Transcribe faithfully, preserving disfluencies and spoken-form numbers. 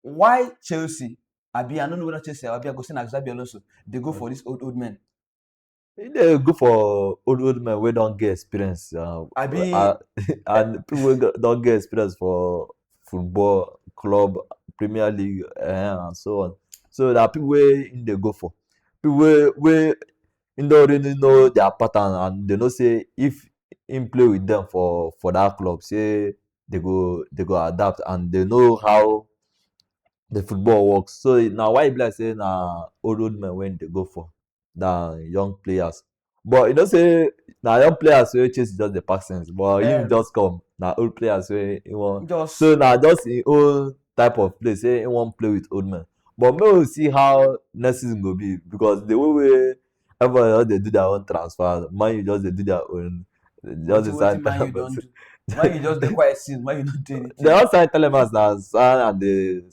Why Chelsea, abi I no know whether Chelsea, abi I go say na Xabi Alonso, dey go for this old old men? E dey go for old old men wey don get experience. Uh, Abi- uh, and people wey go- don get experience for football, club, Premier League, uh, and so on. So na people wey im dey go for. People wey wey im don really know their pattern, and they know say if im play with them for for that club, say they go they go adapt, and they know how the football works. So na why e be like say na old old men wey dey go for than young players. But you know say na young players wey Chelsea just dey pack sense, but Yeah. im just come, na old players wey he wan. Just So na just im own type of play, say he wan play with old men. But make we see how next season go be, because the way wey everybody just dey do their own transfer, Man U just dey do their own. Just Wetin- dey sign wetin Man U don Telemans. Do? Man U just dey quiet since. Man U no do anything. They don sign Telemans na Son and the